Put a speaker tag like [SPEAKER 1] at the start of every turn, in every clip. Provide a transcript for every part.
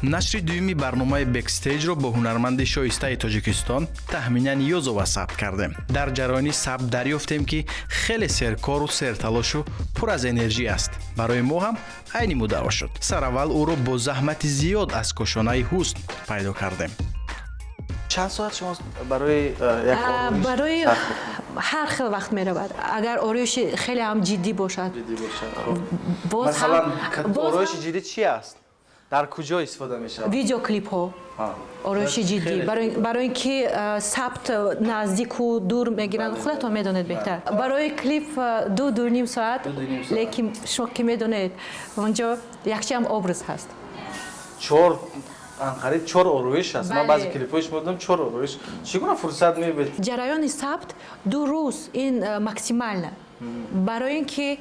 [SPEAKER 1] Нашри дуюми барномаи Бэкстейҷро бо ҳунарманди шоистаи Тоҷикистон Таҳмина Ниёзова сабт кардем. Дар ҷараёни сабт дарёфтем, ки хеле серкору серталошу пур аз энержӣ аст. Барои мо ҳам айни муддао шуд. Сараввал ӯро бо заҳмати зиёд аз кошонаи ҳусн пайдо кардем.
[SPEAKER 2] Чанд соат шумо барои як ороиш
[SPEAKER 3] барои
[SPEAKER 2] сарф мекунед?
[SPEAKER 3] Ҳар хел вақт меравад. Агар ороиши хеле ҳам ҷиддӣ бошад,
[SPEAKER 2] ҷиддӣ бошад, хуб.
[SPEAKER 3] Боз
[SPEAKER 2] Масалан,
[SPEAKER 3] боз
[SPEAKER 2] ороиши
[SPEAKER 3] ҳам
[SPEAKER 2] ҷиддӣ чи аст, дар куҷо истифода мешавад?
[SPEAKER 3] Видеоклипҳо, ороиши ҷиддӣ,
[SPEAKER 2] Хеле
[SPEAKER 3] барои ин ки сабт наздику дур мегиранд, худатон медонед беҳтар. Барои клип 2-2.5 соат.
[SPEAKER 2] 2-2.5 соат.
[SPEAKER 3] Лекин шумо ки медонед, онҷо якчанд образ ҳаст.
[SPEAKER 2] Чор, анқариб чор ороиш аст. Ман
[SPEAKER 3] Бале.
[SPEAKER 2] баъзе клипҳои шумо дидам, чор ороиш. Чӣ гуна фурсат меёбед?
[SPEAKER 3] Ҷараёни сабт 2 рӯз, ин максимально, барои ин ки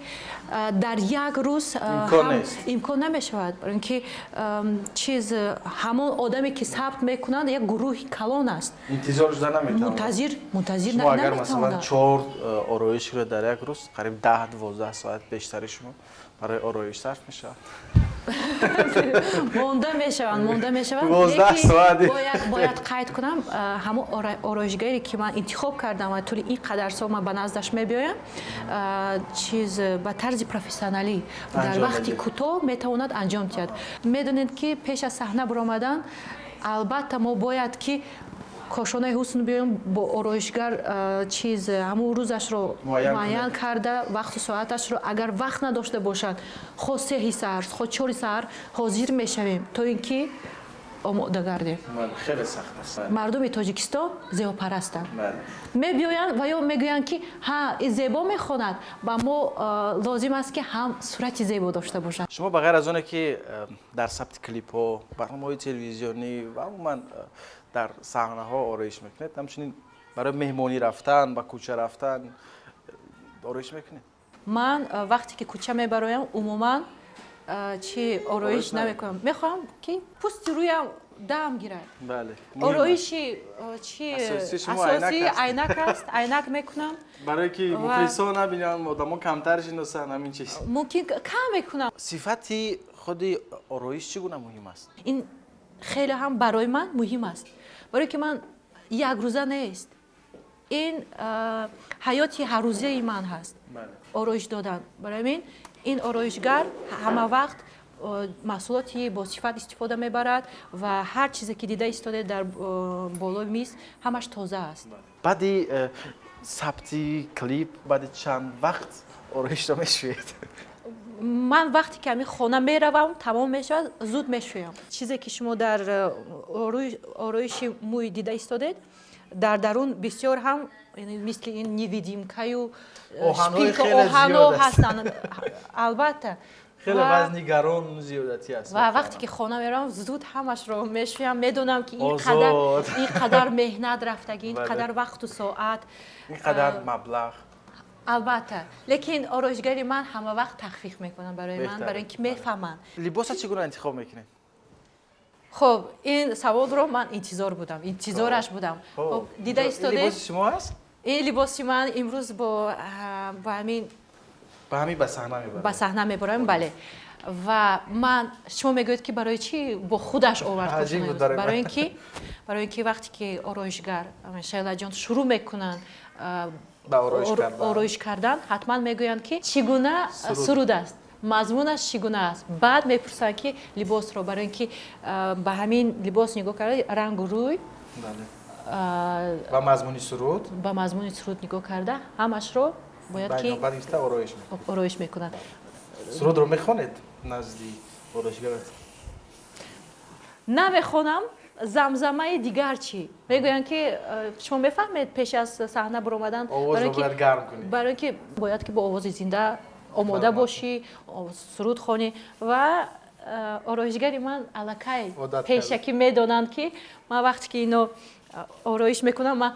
[SPEAKER 3] дар як рӯз
[SPEAKER 2] Имкон нест.
[SPEAKER 3] Имкон намешавад, барои ин ки чиз, ҳамон одаме, ки сабт мекунанд, як гурӯҳи калон аст.
[SPEAKER 2] Интизор шуда наметавонад.
[SPEAKER 3] Мунтазир
[SPEAKER 2] Шумо агар, масалан,
[SPEAKER 3] наметавонад.
[SPEAKER 2] чор ороишро дар як рӯз, қариб 10-12 соат бештари шумо барои ороиш сарф мешавад.
[SPEAKER 3] Монда мешаванд, монда мешаванд.
[SPEAKER 2] 12
[SPEAKER 3] Лекин
[SPEAKER 2] соат.
[SPEAKER 3] бояд қайд кунам, ҳамон ороишгаре, ки ман интихоб кардам ва тӯли ин қадар сол ман ба наздаш мебиёям, чиз, ба тарзи профессионалӣ дар
[SPEAKER 2] Анҷом
[SPEAKER 3] вақти
[SPEAKER 2] медиҳад.
[SPEAKER 3] кӯтоҳ метавонад анҷом диҳад. Медонед, ки пеш аз саҳна баромадан, албатта, мо бояд ки кошонаи ҳусн биёем, бо ороишгар чиз, ҳамун рӯзашро
[SPEAKER 2] Муайян
[SPEAKER 3] муайян карда, вақту соаташро. Агар вақт надошта бошад, хо 3-и саҳар, хо 4-и саҳар ҳозир мешавем, то ин ки омода гардем.
[SPEAKER 2] Бале, хеле сахт аст.
[SPEAKER 3] Мардуми Тоҷикистон зебопарастанд. Мебиёянд ва ё мегӯянд, ки ҳа, и зебо мехонад, ба мо лозим аст, ки ҳам сурати зебо дошта бошад.
[SPEAKER 2] Шумо ба ғайр аз оне, ки дар сабти клипҳо, барномаҳои телевизионӣ ва умуман дар саҳнаҳо ороиш мекунед, ҳамчунин барои меҳмонӣ рафтан, ба кӯча рафтан ороиш мекунед?
[SPEAKER 3] Ман вақте ки кӯча мебароям, умуман чи ороиш
[SPEAKER 2] Ороиш
[SPEAKER 3] намекунам. Мехоҳам, ки пӯсти рӯям дам гирад. Ороиши чи
[SPEAKER 2] Асосии шумо айнак
[SPEAKER 3] асосӣ
[SPEAKER 2] аст.
[SPEAKER 3] Айнак аст, айнак мекунам.
[SPEAKER 2] Барое ки мухлисо набинанд, одамо камтар шиносанд, ҳамин чиз.
[SPEAKER 3] Мумкин, кам мекунам.
[SPEAKER 2] Сифати худи ороиш чӣ гуна муҳим аст?
[SPEAKER 3] Ин хеле ҳам барои ман муҳим аст, барое ки ман якрӯза нест, ин ҳаёти ҳаррӯзаи ман ҳаст, ороиш додан. Барои ҳамин ин ороишгар ҳама вақт маҳсулоти босифат истифода мебарад ва ҳар чизе, ки дида истодед дар болои миз, ҳамаш тоза аст.
[SPEAKER 2] Баъди сабти клип, баъди чанд вақт ороишро мешӯед?
[SPEAKER 3] Ман вақте ки ҳамин хона меравам, тамом мешавад, зуд мешӯям. Чизе, ки шумо дар ороиши мӯй дида истодед, дар дарун бисёр ҳам, яъне мисли ин невидимкаю
[SPEAKER 2] Оҳанҳои
[SPEAKER 3] шпилька,
[SPEAKER 2] хеле
[SPEAKER 3] оҳанҳо
[SPEAKER 2] зиёд аст.
[SPEAKER 3] ҳастанд, албатта.
[SPEAKER 2] Хеле вазни гарон, зиёдатӣ аст.
[SPEAKER 3] Ва вақте ки хона меравам, зуд ҳамашро мешӯям. Медонам, ки ин қадар
[SPEAKER 2] Озод.
[SPEAKER 3] ин қадар меҳнат рафтагӣ, ин қадар вақту соат,
[SPEAKER 2] ин қадар маблағ.
[SPEAKER 3] Албатта, лекин ороишгари ман ҳама вақт тахфиф мекунад барои ман,
[SPEAKER 2] Беҳтар.
[SPEAKER 3] барои ин ки мефаҳманд.
[SPEAKER 2] Либоса чӣ гуна интихоб мекунед?
[SPEAKER 3] Хуб, ин саволро ман интизор будам, интизораш будам. Хуб, дида
[SPEAKER 2] Ин
[SPEAKER 3] истодед.
[SPEAKER 2] либоси шумо аст?
[SPEAKER 3] Ин либоси ман имрӯз бо ҳамин
[SPEAKER 2] Ба ҳамин ба саҳна мебаред?
[SPEAKER 3] Ба саҳна мебарам, бале. Ва ман, шумо мегӯед, ки барои чӣ бо худаш овард?
[SPEAKER 2] Аҷиб буд барои ман.
[SPEAKER 3] Барои ин ки вақте ки ороишгар Шайлаҷон шурӯъ мекунанд
[SPEAKER 2] Ба ороиш кардан.
[SPEAKER 3] ороиш кардан, ҳатман мегӯянд, ки чӣ гуна
[SPEAKER 2] Суруд.
[SPEAKER 3] суруд аст, мазмунаш чӣ гуна аст. Баъд мепурсанд, ки либосро, барои ин ки ба ҳамин либос нигоҳ карда, рангу рӯй,
[SPEAKER 2] Ба мазмуни суруд.
[SPEAKER 3] ба мазмуни суруд нигоҳ карда, ҳамашро бояд ки
[SPEAKER 2] баъд гирифта ороиш мекунед.
[SPEAKER 3] Ороиш мекунад.
[SPEAKER 2] Сурудро мехонед назди ороишгарат?
[SPEAKER 3] Намехонам. Замзамаи дигар чӣ мегӯянд, ки шумо мефаҳмед, пеш аз саҳна баромадан,
[SPEAKER 2] Овозро
[SPEAKER 3] барои ки
[SPEAKER 2] бояд гарм кунӣ.
[SPEAKER 3] Барои ки бояд ки бо овози зинда омода бошӣ, суруд хонӣ. Ва ороишгари ман аллакай
[SPEAKER 2] Одат
[SPEAKER 3] пешакӣ медонанд, ки ман вақте ки ино ороиш мекунам, ман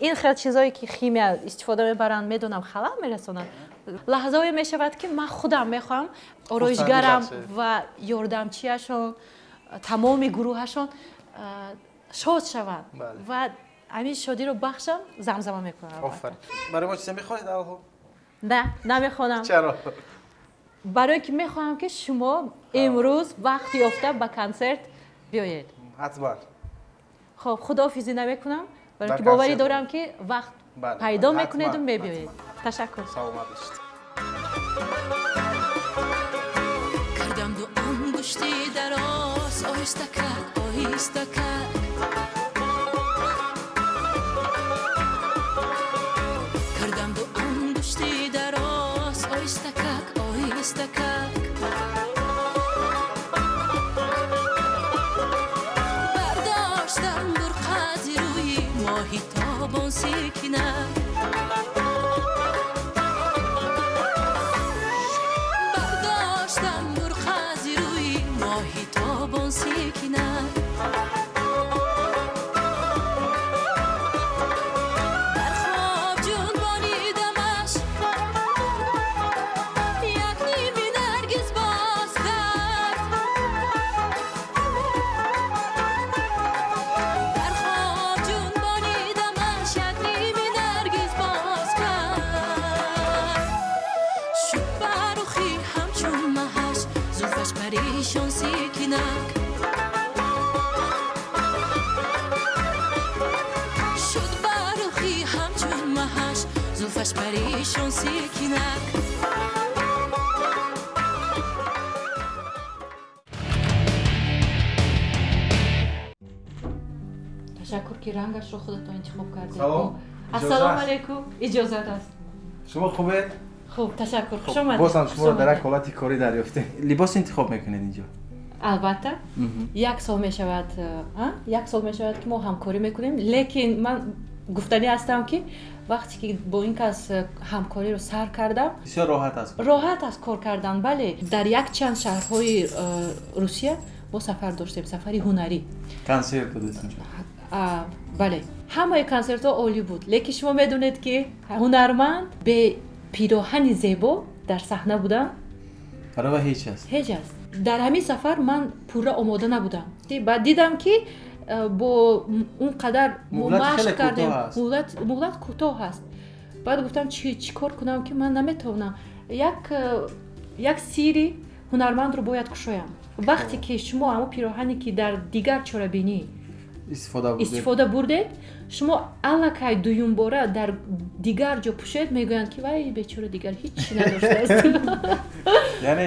[SPEAKER 3] ин хел чизое, ки химия истифода мебаранд, медонам, халал мерасонанд. Лаҳзаое мешавад, ки ман худам мехоҳам ороишгарам
[SPEAKER 2] бахшед.
[SPEAKER 3] ва ёрдамчиашон, тамоми гурӯҳашон шод шаванд ва ҳамин шодиро бахшам, замзама мекунам.
[SPEAKER 2] Офарин. Барои мо чизе мехонед алҳол?
[SPEAKER 3] Не, намехонам.
[SPEAKER 2] Чаро?
[SPEAKER 3] Барои ки мехоҳам, ки шумо Имрӯз вақт ёфта ба консерт биёед.
[SPEAKER 2] Ҳатман.
[SPEAKER 3] Хоб, худоҳофизӣ намекунам, барои ки боварӣ дорам, ки вақт пайдо мекунеду мебиёед. Ташаккур.
[SPEAKER 2] Саломат бошед.
[SPEAKER 4] Кардам ду ангушти дароз, оҳиста кард, оҳиста кард. Кардам ду ангушти дароз, оҳиста как, оҳиста как. Бардоштам бурқази рӯи моҳи тобон секинак. Бардоштам бурқази рӯи моҳи тобон секинак. Дар хоб ҷунбонидамаш, як ними наргиз боз кард. Дар хоб ҷунбонидамаш, як ними наргиз боз кард. Шуд барухи ҳамчун маҳаш, зулфаш парешон секинак. Шуд барухи ҳамчун маҳаш, зулфаш парешон секинак.
[SPEAKER 3] Ташаккур, ки рангашро худатон интихоб кардед.
[SPEAKER 2] Салом.
[SPEAKER 3] Ассалому алайкум, иҷозат аст.
[SPEAKER 2] Шумо хубед?
[SPEAKER 3] Хуб, ташаккур, хуш омадед.
[SPEAKER 2] Боз ҳам шуморо
[SPEAKER 3] Хуш
[SPEAKER 2] дар як
[SPEAKER 3] омадед.
[SPEAKER 2] ҳолати корӣ дарёфтем. Либос интихоб мекунед инҷо?
[SPEAKER 3] Албатта, як сол мешавад, як сол мешавад, ки мо ҳамкорӣ мекунем, лекин ман гуфтанӣ ҳастам, ки вақте ки бо ин кас ҳамкориро сар кардам,
[SPEAKER 2] бисёр роҳат аст.
[SPEAKER 3] Роҳат аст кор кардан, бале. Дар якчанд шаҳрҳои Русия мо сафар доштем, сафари ҳунарӣ.
[SPEAKER 2] Консерт додед инҷо?
[SPEAKER 3] Бале, ҳамаи консертҳо олӣ буд, лекин шумо медонед, ки ҳунарманд бе пироҳани зебо дар саҳна будан
[SPEAKER 2] барои ҳеҷ аст.
[SPEAKER 3] Ҳеҷ аст. Дар ҳамин сафар ман пурра омода набудам. Баъд дидам, ки бо он қадар мо
[SPEAKER 2] муҳлат
[SPEAKER 3] машқ
[SPEAKER 2] хеле
[SPEAKER 3] кардем,
[SPEAKER 2] кӯтоҳ аст.
[SPEAKER 3] Муҳлат кӯтоҳ аст. Баъд гуфтам, чӣ кор кунам, ки ман наметавонам. Як сирри ҳунармандро бояд кушоям. Вақте ки шумо ҳамон пироҳане, ки дар дигар чорабинӣ
[SPEAKER 2] истифода бурдед,
[SPEAKER 3] истифода бурдед, шумо аллакай дуюмбора дар дигар ҷо пӯшед, мегӯянд, ки вай бечора дигар ҳеҷ чӣ надоштааст.
[SPEAKER 2] Яъне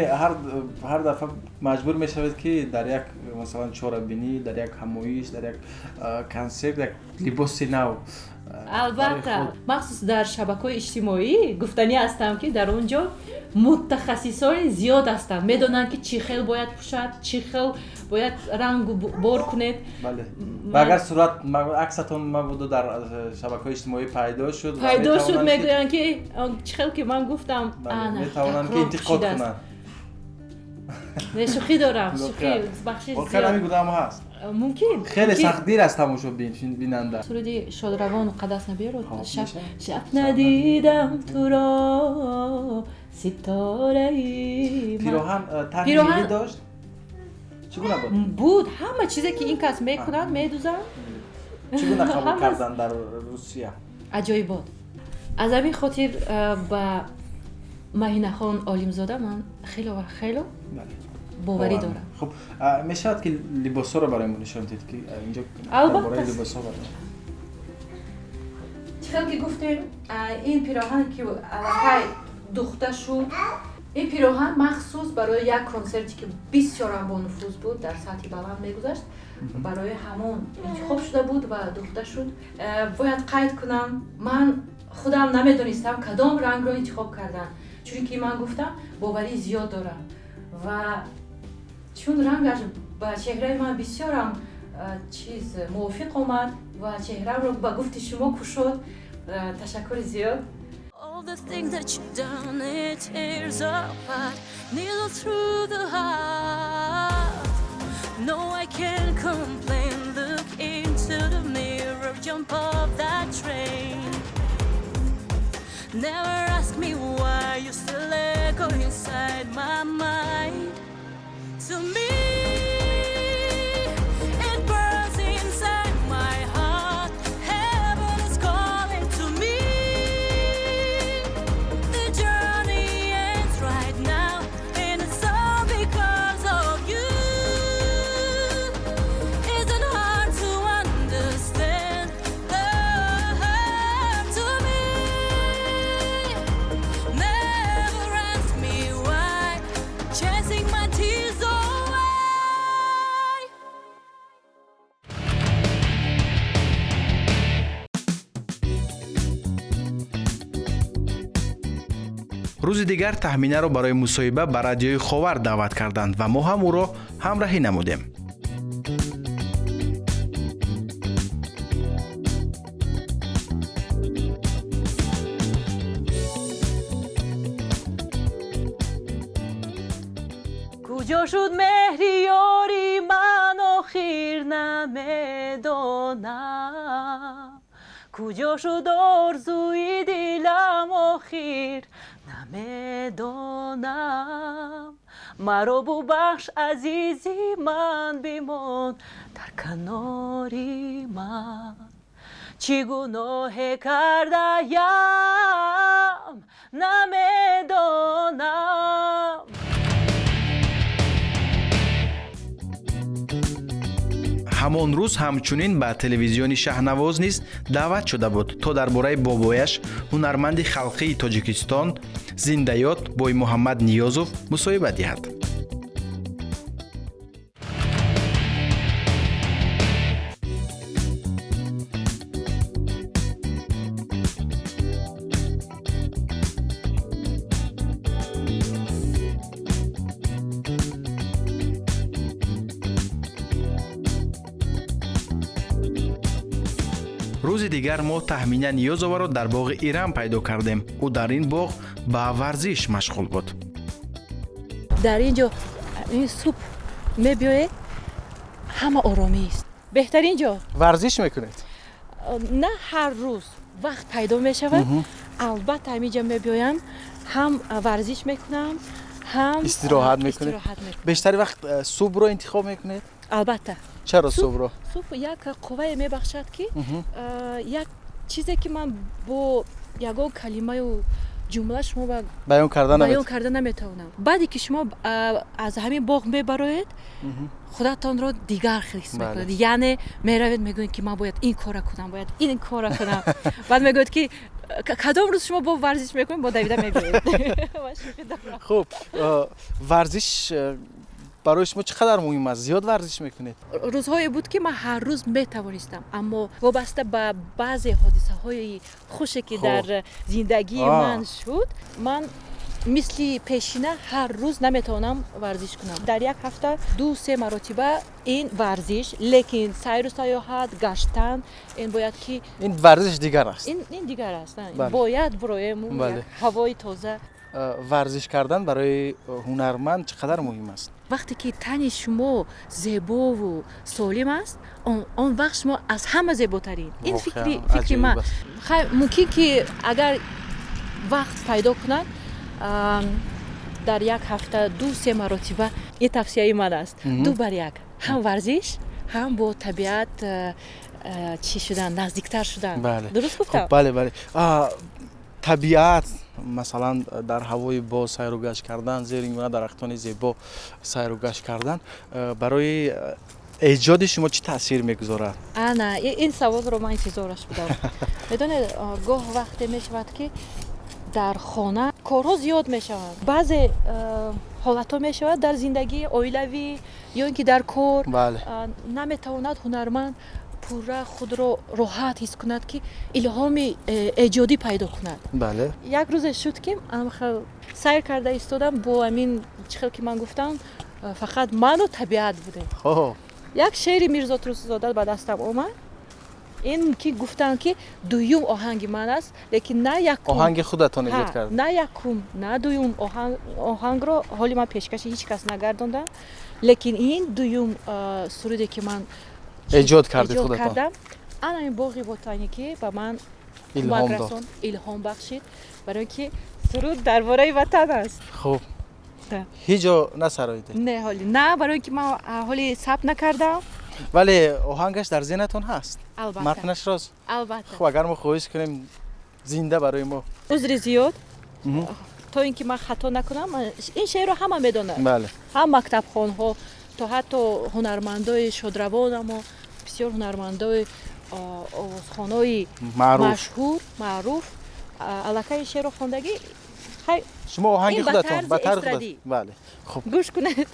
[SPEAKER 2] ҳар дафъа маҷбур мешавед, ки дар як, масалан, чорабинӣ, дар як ҳамоиш, дар як консерт як либоси нав
[SPEAKER 3] Албатта.
[SPEAKER 2] барои худ.
[SPEAKER 3] Махсус дар шабакаҳои иҷтимоӣ гуфтанӣ ҳастам, ки дар он ҷо мутахассисони зиёд ҳастанд, медонанд, ки чӣ хел бояд пӯшад, чӣ хел бояд рангу бор кунед.
[SPEAKER 2] Бале, ва агар сурат аксатон мабодо дар шабакаҳои иҷтимоӣ пайдо шуд ва
[SPEAKER 3] пайдо шуд,
[SPEAKER 2] метавонанд ки-
[SPEAKER 3] мегӯянд, ки чӣ хел ки ман гуфтам,
[SPEAKER 2] бале,
[SPEAKER 3] ана,
[SPEAKER 2] метавонанд ки
[SPEAKER 3] такрор
[SPEAKER 2] интиқод
[SPEAKER 3] пӯшидааст.
[SPEAKER 2] кунанд.
[SPEAKER 3] Не, шӯхӣ дорам, шӯхӣ,
[SPEAKER 2] Воқеан.
[SPEAKER 3] бахшиш
[SPEAKER 2] Воқеан ҳамин
[SPEAKER 3] зиёд.
[SPEAKER 2] гуна ҳам ҳаст.
[SPEAKER 3] Мумкин.
[SPEAKER 2] Хеле
[SPEAKER 3] Мумкин.
[SPEAKER 2] сахтгир аст тамошобин, бинанда.
[SPEAKER 3] Суруди шодравону қадас набиёрод.
[SPEAKER 2] Хоб,
[SPEAKER 3] Шаб
[SPEAKER 2] мешавад.
[SPEAKER 3] шаб надидам туро, ситораи ман.
[SPEAKER 2] Пироҳан тарҳи
[SPEAKER 3] Пироҳан-
[SPEAKER 2] миллӣ дошт, чӣ гуна буд?
[SPEAKER 3] Буд, ҳама чизе, ки ин кас мекунад, медузам.
[SPEAKER 2] Чӣ гуна қабул кардан дар Русия?
[SPEAKER 3] Аҷоибот. Аз ҳамин хотир ба Маҳинахон Олимзода ман хело ва хело боварӣ дорам.
[SPEAKER 2] Хуб, мешавад, ки либосҳоро барои мо нишон диҳед, ки инҷо
[SPEAKER 3] Албатта.
[SPEAKER 2] дар бораи либосҳо барои
[SPEAKER 3] Чӣ хел ки гуфтем, ин пироҳан, ки аллакай духта шуд, ин пироҳан махсус барои як консерте, ки бисёрам бонуфуз буд, дар сатҳи баланд мегузашт, барои ҳамон интихоб шуда буд ва духта шуд. Бояд қайд кунам, ман худам намедонистам, кадом рангро интихоб кардан, чунки ман гуфтам, боварӣ зиёд дорам ва чун рангаш ба чеҳраи ман бисёрам чиз мувофиқ омад ва чеҳраамро ба гуфти шумо кушод. Ташаккури зиёд.
[SPEAKER 4] All the things that you've done, it tears apart, needle through the heart. No, I can't complain. Look into the mirror, jump off that train. Never ask me why you still echo inside my mind. To me, it burns inside my heart. Heaven is calling to me. The journey ends right now, and it's all because
[SPEAKER 1] Рӯзи дигар Таҳминаро барои мусоҳиба ба радиои Ховар даъват карданд ва мо ҳам ӯро ҳамраҳӣ намудем.
[SPEAKER 3] Куҷо шуд меҳри ёри ман, охир намедонам. Куҷо шуд орзуи дилам, охир намедонам. Маро бубахш, азизи ман, бимон дар канори ман. Чӣ гуноҳе кардаям, намедонам.
[SPEAKER 1] Ҳамон рӯз ҳамчунин ба телевизиони Шаҳнавоз низ даъват шуда буд, то дар бораи бобояш, ҳунарманди халқии Тоҷикистон, зиндаёд Боймуҳаммад Ниёзов мусоҳиба диҳад. Рӯзи дигар мо Таҳмина Ниёзоваро дар боғи Ирам пайдо кардем. Ӯ дар ин боғ ба варзиш машғул буд.
[SPEAKER 3] Дар ин ҷо ин субҳ мебиёед, ҳама оромист, беҳтарин ҷо.
[SPEAKER 2] Варзиш мекунед?
[SPEAKER 3] На ҳар рӯз вақт пайдо мешавад, албатта ҳамин ҷо мебиёям, ҳам варзиш мекунам, ҳам
[SPEAKER 2] истироҳат мекунед.
[SPEAKER 3] Истироҳат мекунам.
[SPEAKER 2] Бештари вақт субҳро интихоб мекунед?
[SPEAKER 3] Албатта.
[SPEAKER 2] Чаро субҳро?
[SPEAKER 3] Субҳ як қуввае мебахшад, ки як чизе ки ман бо ягон калимаю ҷумла шумо
[SPEAKER 2] баён карда
[SPEAKER 3] баён карда наметавонам. Баъде ки шумо аз ҳамин боғ мебароед, худатонро дигар ҳис мекунед. Яъне меравед, мегӯед, ки ман бояд ин кора кунам, бояд ин кора кунам. Баъд мегӯед, ки кадом рӯз шумо бо варзиш мекунед, бо давида мебиёед.
[SPEAKER 2] Хуб, варзиш барои шумо чӣ қадар муҳим аст? Зиёд варзиш мекунед?
[SPEAKER 3] Рӯзҳое буд, ки ман ҳар рӯз метавонистам, аммо вобаста ба баъзе ҳодисаҳои хуше, ки дар зиндагии ман шуд, ман мисли пешина ҳар рӯз наметавонам варзиш кунам. Дар як ҳафта 2-3 маротиба ин варзиш, лекин сайру саёҳат, гаштан, ин бояд ки
[SPEAKER 2] Ин варзиш дигар аст.
[SPEAKER 3] Ин дигар аст. Бояд бироему ҳавои тоза.
[SPEAKER 2] Варзиш кардан барои ҳунарманд чӣ қадар муҳим аст?
[SPEAKER 3] Вақте ки тани шумо зебову солим аст, он вақт шумо аз ҳама зеботарин. Ин фикри ман. Мумкин ки агар вақт пайдо кунад, дар як ҳафта 2-3 маротиба, ин тавсияи ман аст, ду бар як, ҳам варзиш, ҳам бо табиат чӣ шудан, наздиктар шудан. Дуруст гуфтам?
[SPEAKER 2] Бале, бале. Табиат, масалан, дар ҳавои боз сайру гашт кардан, зери ин гуна дарахтони зебо сайру гашт кардан барои эҷоди шумо чӣ таъсир мегузорад?
[SPEAKER 3] Ана ин саволро ман интизораш будам. Медонед, гоҳ вақте мешавад, ки дар хона корҳо зиёд мешаванд, баъзе ҳолатҳо мешавад дар зиндагии оилавӣ ё ин ки дар кор, наметавонад ҳунарманд пурра худро роҳат ҳис кунад, ки илҳоми эҷодӣ пайдо кунад. Як рӯзе шуд, ки сайр карда истодам бо ҳамин чӣ хел ки ман гуфтам, фақат ману табиат будем. Як шеъри Мирзо Турсунзода ба дастам омад. Ин ки гуфтанд, ки дуюм оҳанги ман аст, лекин на якум.
[SPEAKER 2] Оҳанги худатон эҷод кард?
[SPEAKER 3] На якум, на дуюм оҳангро ҳоли ман пешкаши ҳеҷ кас нагардондам, лекин ин дуюм суруде, ки ман
[SPEAKER 2] эҷод кардед худатон.
[SPEAKER 3] Кардам, ана ин боғи ботаникӣ ба ман
[SPEAKER 2] илҳом дод,
[SPEAKER 3] илҳом бахшид, барои ки суруд дар бораи ватан аст.
[SPEAKER 2] Хуб, ҳеҷ ҷо насароидед?
[SPEAKER 3] Не, ҳоли на, барои ки ман ҳоли сабт накардам.
[SPEAKER 2] Вале оҳангаш дар зеҳнатон ҳаст?
[SPEAKER 3] Албатта.
[SPEAKER 2] Матнаш рост?
[SPEAKER 3] Албатта.
[SPEAKER 2] Хуб, агар мо хоҳиш кунем, зинда барои мо.
[SPEAKER 3] Узри зиёд, то ин ки ман хато накунам. Ин шеърро ҳама медонад, ҳам мактабхонҳо то ҳатто ҳунармандои шодравонамо, бисёр ҳунармандои овозхонои машҳур, маъруф аллакай ин шеърро хондагӣ.
[SPEAKER 2] Шумо оҳанги худатон ба тарзи. Бале,
[SPEAKER 3] хуб, гӯш кунед.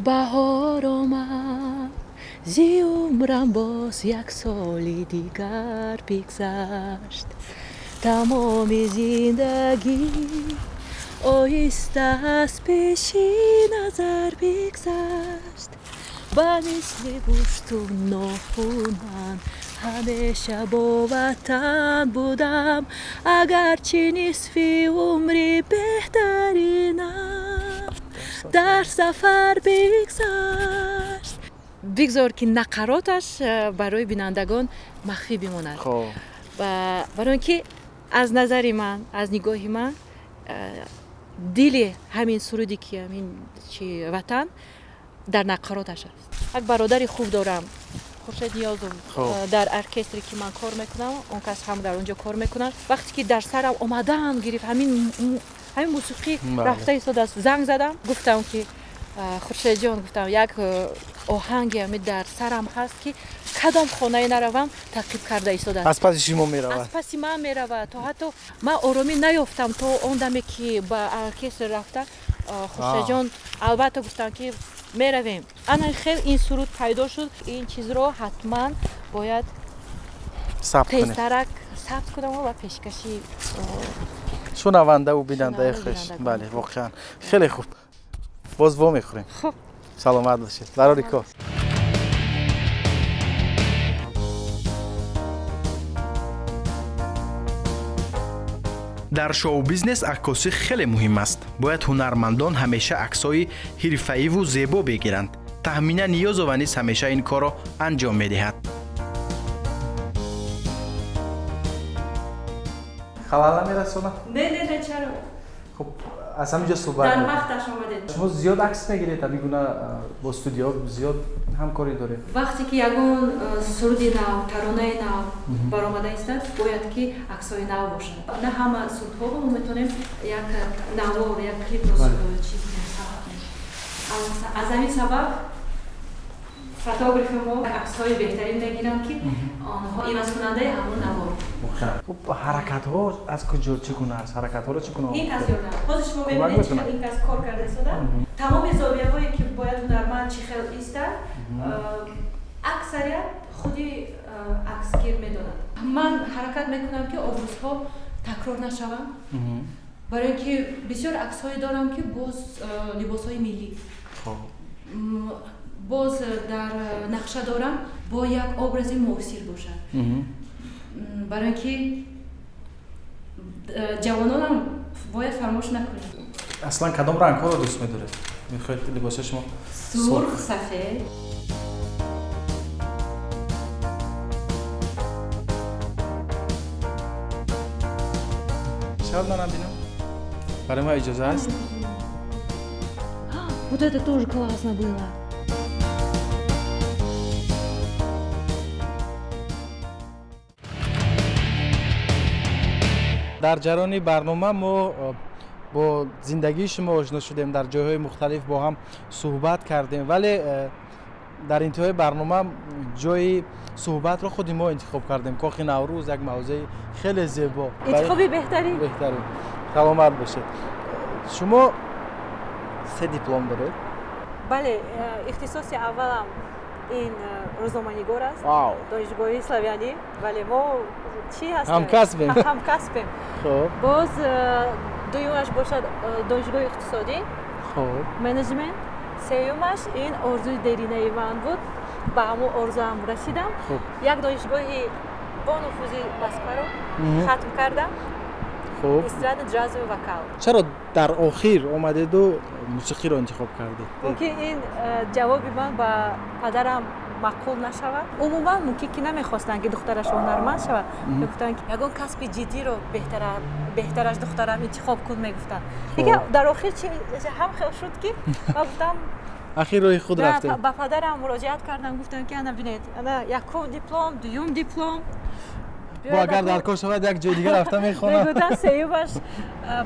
[SPEAKER 3] Баҳор омад, зи умрам боз як соли дигар бигзашт. Тамоми зиндагӣ оҳиста аз пеши назар бигзашт. Ба мисли гӯшту нохун ман ҳамеша бо ватан будам, агарчи нисфи умри беҳтаринам дар сафар бигзашт. Бигзор ки нақароташ барои бинандагон махфӣ бимонад. Барои он ки аз назари ман, аз нигоҳи ман, дили ҳамин суруде ки ҳамин чи ватан дар нақароташ аст. Як бародари хуб дорам, Хуршед Ниёзов, дар оркестре ки ман кор мекунам, он кас ҳам дар он ҷо кор мекунад. Вақте ки дар сарам омадан гирифт, ҳамин мусиқӣ рафта истодааст, занг задам, гуфтам ки Хуршедҷон, гуфтам, як оҳанге ҳами дар сарам ҳаст ки кадом хонае наравам таъқиб карда истодааст.
[SPEAKER 2] Аз паси шумо меравад.
[SPEAKER 3] Аз паси ман меравад. То ҳатто ман оромӣ наёфтам то он даме ки ба оркестр рафта. Хуршедҷон албатта гуфтанд ки меравем. Ана хел ин суруд пайдо шуд. Ин чизро ҳатман бояд тезтарак сабт кунам ва пешкаши
[SPEAKER 2] шунавандаву бинандаи хеш. Бале, воқеан хеле хуб. Боз во мехӯрем.
[SPEAKER 3] Хуб.
[SPEAKER 2] Саломат бошед. Барори кор.
[SPEAKER 1] Дар шоу-бизнес аккосӣ хеле муҳим аст. Бояд ҳунармандон ҳамеша аксҳои ҳирфаиву зебо бигиранд. Таҳмина Ниёзова низ ҳамеша ин корро анҷом медиҳад.
[SPEAKER 2] Халал намерасонам?
[SPEAKER 3] Не, не, не, чаро?
[SPEAKER 2] Хуб, аз ҳамин ҷо суҳбат
[SPEAKER 3] дар вақташ омадед.
[SPEAKER 2] Шумо зиёд акс мегиред, ҳамин гуна бо студио зиёд ҳамкорӣ доред?
[SPEAKER 3] Вақте ки ягон суруди нав, таронаи нав баромада истад, бояд ки аксҳои нав бошад. На ҳама сурудҳоро мо метавонем як навор, як клипро чиз сабт кунем. Аз ҳамин сабаб фотографи мо аксҳои беҳтарин мегиранд, ки онҳо ивазкунандаи ҳамон навор.
[SPEAKER 2] Хуб, ҳаракатҳо аз куҷо, чӣ гуна аст? Ҳаракатҳоро чӣ гуна?
[SPEAKER 3] Ин кас ёрдам. Ҳозир шумо мебинед, чӣ хел ин кас кор карда истода. Тамоми зовияҳое ки бояд ҳунарманд чӣ хел истад, аксарият худи аксгир медонад. Ман ҳаракат мекунам, ки образҳо такрор нашаванд, барои ин ки бисёр аксҳое дорам, ки боз либосҳои миллӣ, боз дар нақша дорам бо як образи муосир бошад, барои ин ки ҷавононам бояд фаромӯш накунем.
[SPEAKER 2] Аслан кадом рангҳоро дӯст медоред? Мехоҳед либосҳои шумо?
[SPEAKER 3] Сурх, сафед.
[SPEAKER 2] Шавад манам бинам? Барои ман иҷоза аст?
[SPEAKER 3] Вот это тоже классно было.
[SPEAKER 2] Дар ҷараёни барнома мо бо зиндагии шумо ошно шудем, дар ҷойҳои мухталиф бо ҳам суҳбат кардем, вале дар интиҳои барнома ҷои суҳбатро худи мо интихоб кардем. Кохи Наврӯз як мавзеи хеле зебо.
[SPEAKER 3] Интихоби беҳтарин.
[SPEAKER 2] Беҳтарин. Саломат бошед. Шумо се диплом доред?
[SPEAKER 3] Бале, ихтисоси аввалам ин рӯзноманигор аст, донишгоҳи славянӣ. Бале, мо чӣ ҳастем?
[SPEAKER 2] Ҳамкасбем.
[SPEAKER 3] Ҳамкасбем. Боз дуюмаш бошад донишгоҳи иқтисодӣ, менеҷмент. Сеюмаш ин орзуи деринаи ман буд, ба ҳамон орзуам расидам. Як донишгоҳи бонуфузи Москваро хатм кардам, эстрада, ҷазу вокал.
[SPEAKER 2] Чаро дар охир омадеду мусиқиро интихоб кардед?
[SPEAKER 3] Мумкин ин ҷавоби ман ба падарам маъқул нашавад. Умуман мумкин ки намехостанд, ки духтараш ҳунарманд шавад. Мегуфтанд, ки ягон касби ҷиддиро беҳтараш духтарам интихоб кун, мегуфтанд. Дигар дар охир чи ҳам хел шуд, ки ман гуфтам
[SPEAKER 2] Ахир роҳи худ рафтед.
[SPEAKER 3] Ба падарам муроҷиат кардам, гуфтам, ки ана бинед, ана якум диплом, дуюм диплом.
[SPEAKER 2] Бо агар дар кор шавад, як ҷои дигар рафта мехонам.
[SPEAKER 3] Мегуфтам, сеюмаш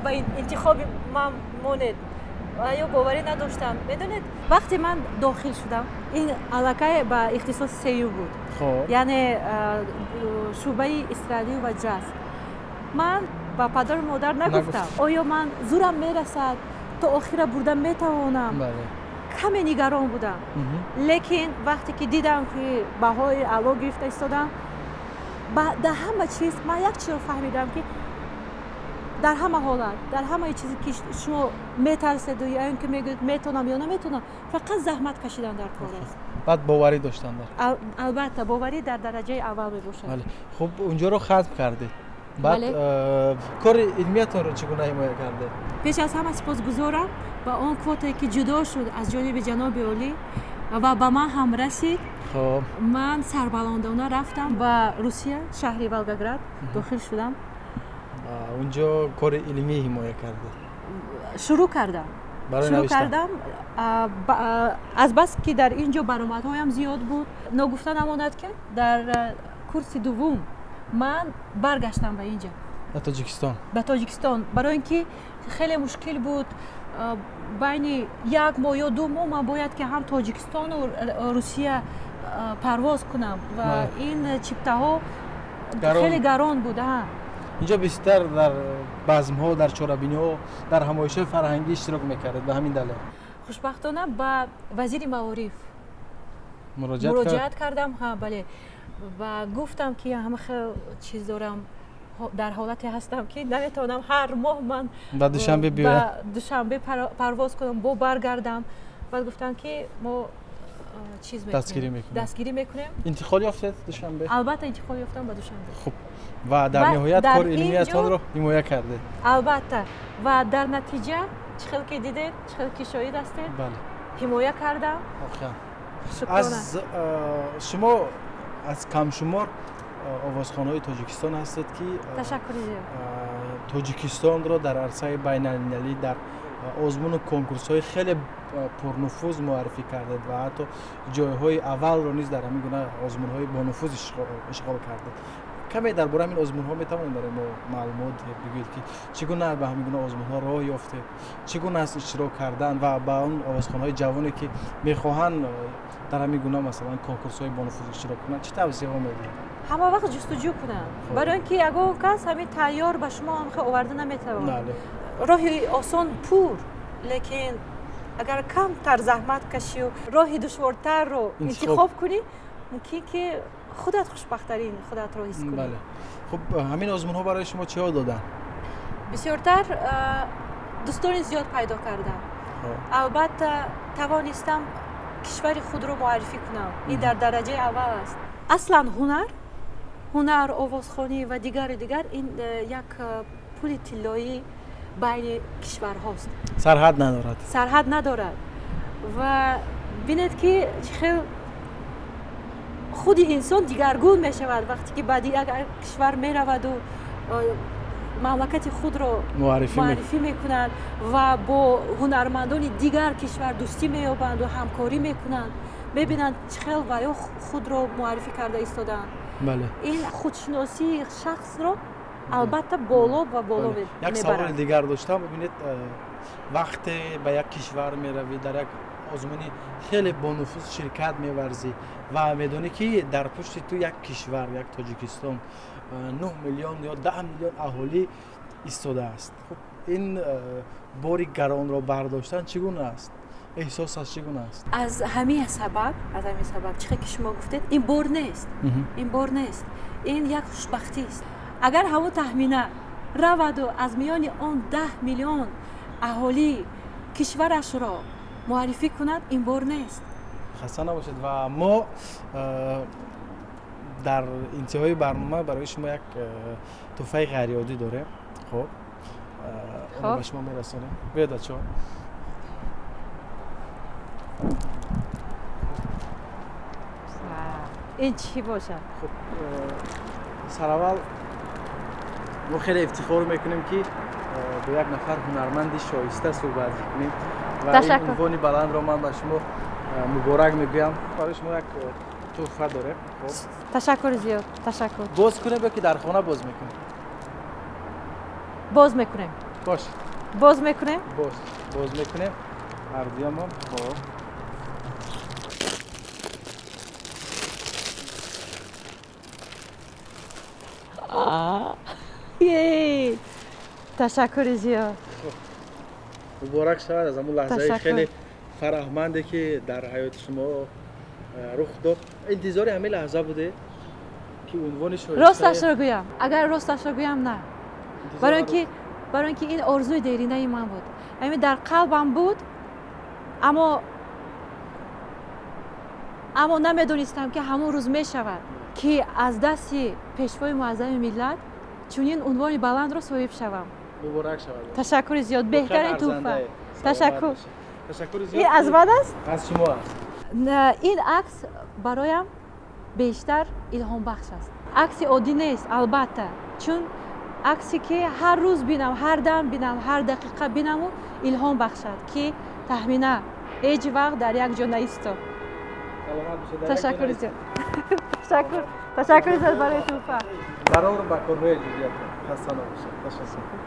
[SPEAKER 3] ба интихоби ман монед. Ё боварӣ надоштам. Медонед, вақте ман дохил шудам, ин аллакай ба ихтисоси сеюм буд, яъне шӯъбаи эстрадию ва ҷаз. Ман ба падару модар нагуфтам, оё ман зурам мерасад, то охира бурда метавонам. Каме нигарон будам, лекин вақте ки дидам, ки баҳои аъло гирифта истодам дар ҳама чиз, ман як чизро фаҳмидам, ки Дар ҳама ҳолат, дар ҳамаи чизе ки шумо метарседу ё ин ки мегӯед метавонам ё наметавонам, фақат заҳмат кашидан дар кор аст.
[SPEAKER 2] Баъд боварӣ доштан дар
[SPEAKER 3] Албатта, боварӣ дар дараҷаи аввал мебошад.
[SPEAKER 2] Бале, хуб, унҷоро хатм кардед, баъд кори илмиятонро чӣ гуна ҳимоя кардед?
[SPEAKER 3] Пеш аз ҳама сипосгузорам ба он квотае, ки ҷудо шуд аз ҷониби ҷаноби олӣ ва ба ман ҳам расид. Ман сарбаландона рафтам ба Русия, шаҳри Волгоград дохил шудам.
[SPEAKER 2] Унҷо кори илмӣ ҳимоя кардед?
[SPEAKER 3] Шурӯъ кардам, шурӯъ кардам. Азбаски дар ин ҷо баромадҳоям зиёд буд, ногуфта намонад, ки дар курси дуввум ман баргаштам ба ин ҷа.
[SPEAKER 2] Ба Тоҷикистон?
[SPEAKER 3] Ба Тоҷикистон, барои ин ки хеле мушкил буд. Байни як моҳ ё 2 моҳ ман бояд ки ҳам Тоҷикистону Русия парвоз кунам ва ин чиптаҳо хеле гарон буд.
[SPEAKER 2] Инҷо бештар дар базмҳо, дар чорабиниҳо, дар ҳамоишҳои фарҳангӣ иштирок мекардед, ба ҳамин далел?
[SPEAKER 3] Хушбахтона, ба вазири маориф муроҷиат кардам. Ҳа, бале, ва гуфтам, ки ҳама хел чиз дорам, дар ҳолате ҳастам, ки наметавонам ҳар моҳ ман
[SPEAKER 2] ба Душанбе биёям,
[SPEAKER 3] ба Душанбе парвоз кунам, бо баргардам. Баъд гуфтанд, ки мо чиз
[SPEAKER 2] дастгирӣ мекунем.
[SPEAKER 3] Дастгирӣ мекунем.
[SPEAKER 2] Интиқол ёфтед Душанбе?
[SPEAKER 3] Албатта, интиқол ёфтам ба Душанбе.
[SPEAKER 2] Хуб, ва дар ниҳоят кори илмиятонро ҳимоя кардед?
[SPEAKER 3] Албатта, ва дар натиҷа, чӣ хел ки дидед, чӣ хел ки шоҳид ҳастед, ҳимоя кардам.
[SPEAKER 2] Аз шумо аз камшумор овозхонҳои Тоҷикистон ҳастед, ки
[SPEAKER 3] Ташаккури зиёд.
[SPEAKER 2] Тоҷикистонро дар арсаи байналмилалӣ дар озмуну конкурсҳои хеле пурнуфуз муаррифӣ кардед ва ҳатто ҷойҳои аввалро низ дар ҳамин гуна озмунҳои бонуфуз ишғол кардед. Каме дар бораи ҳамин озмунҳо метавонед барои мо маълумот диҳед, бигӯед, ки чӣ гуна ба ҳамин гуна озмунҳо роҳ ёфтед, чӣ гуна аст иштирок кардан, ва ба он овозхонҳои ҷавоне, ки мехоҳанд дар ҳамин гуна, масалан, конкурсҳои бонуфуз иштирок кунанд, чӣ тавсияҳо медиҳед?
[SPEAKER 3] Ҳама вақт ҷустуҷӯ кунанд, барои ин ки ягон кас ҳамин тайёр ба шумо ҳамхел оварда наметавонад. Роҳи осон пур, лекин агар камтар заҳмат кашию роҳи душвортарро интихоб кунӣ, мумкин ки худат хушбахттарин худатро ҳис кунӣ.
[SPEAKER 2] Бале, хуб, ҳамин озмунҳо барои шумо чиҳо доданд?
[SPEAKER 3] Бисёртар дӯстони зиёд пайдо кардам. Албатта, тавонистам кишвари худро муаррифӣ кунам, ин дар дараҷаи аввал аст. Аслан ҳунар, овозхонӣ ва дигару дигар, ин як пули тиллоӣ байни кишварҳост.
[SPEAKER 2] Сарҳад надорад.
[SPEAKER 3] Сарҳад надорад. Ва бинед, ки чӣ хел худи инсон дигаргун мешавад, вақте ки ба дигар кишвар мераваду мамлакати худро муаррифӣ мекунад ва бо ҳунармандони дигар кишвар дӯстӣ меёбанду ҳамкорӣ мекунанд, мебинанд, чӣ хел ва ё худро муаррифӣ карда истодаанд. Ин худшиносии шахсро албатта боло ва боло
[SPEAKER 2] Як саволи дигар доштам. Бибинед, вақте ба як кишвар меравӣ, дар як озмуни хеле бонуфуз ширкат меварзӣ ва медонӣ, ки дар пушти ту як кишвар, як Тоҷикистон, 9 миллион ё 10 миллион аҳолӣ истодааст. Хуб, ин бори гаронро бардоштан чӣ гуна аст, эҳсосаш чӣ гуна аст?
[SPEAKER 3] Аз ҳамин сабаб, чӣ хел ки шумо гуфтед, ин бор нест, ин бор нест, ин як хушбахтист. Агар ҳамон Таҳмина раваду аз миёни он 10 миллион аҳолӣ кишварашро муаррифӣ кунад, ин бор нест.
[SPEAKER 2] Хаста набошед. Ва мо дар интиҳои барнома барои шумо як тӯҳфаи ғайриоддӣ дорем. Хуб, онро ба шумо мерасонем. Биёед, бачаҳо.
[SPEAKER 3] Ин чӣ бошад?
[SPEAKER 2] Хуб, сараввал мо хеле ифтихор мекунем, ки бо як нафар ҳунарманди шоиста суҳбат мекунем ва ин унвони баландро ман ба шумо муборак мегӯям. Барои шумо як тӯҳфа дорем.
[SPEAKER 3] Ташаккури зиёд, ташаккур.
[SPEAKER 2] Боз кунем ё ки дар хона боз мекунем?
[SPEAKER 3] Боз мекунем.
[SPEAKER 2] Бош.
[SPEAKER 3] Боз мекунем.
[SPEAKER 2] Боз мекунем ҳардуямон. Хоб.
[SPEAKER 3] Ташаккури зиёд.
[SPEAKER 2] Муборак шавад аз ҳамун лаҳзаи хеле фараҳманде, ки дар ҳаёти шумо рух дод. Интизори ҳамин лаҳза буде, ки унвони
[SPEAKER 3] Росташро гӯям, агар росташро гӯям, на, барои ин ки Барои ин ки ин орзуи деринаи ман буд, ҳамин дар қалбам буд, аммо намедонистам, ки ҳамон рӯз мешавад, ки аз дасти Пешвои Муаззами миллат чунин унвони баландро соҳиб шавам.
[SPEAKER 2] Муборак шавад.
[SPEAKER 3] Ташаккури зиёд, беҳтарин тӯҳфа, ташаккур.
[SPEAKER 2] Ташаккури зиёд.
[SPEAKER 3] Ин аз ман аст.
[SPEAKER 2] Аз шумо аст.
[SPEAKER 3] Ин акс бароям бештар илҳомбахш аст. Акси оддӣ нест, албатта, чун аксе ки ҳар рӯз бинам, ҳар дам бинам, ҳар дақиқа бинаму илҳом бахшад, ки Таҳмина, ҳеҷ вақт дар як ҷо наисто.
[SPEAKER 2] Саломат бошед.
[SPEAKER 3] Ташаккури зиёд, ташаккур, ташаккури зиёд барои тӯҳфа.
[SPEAKER 2] Барор ба корҳои ҷудиятон, хаста набошед, ташаккур.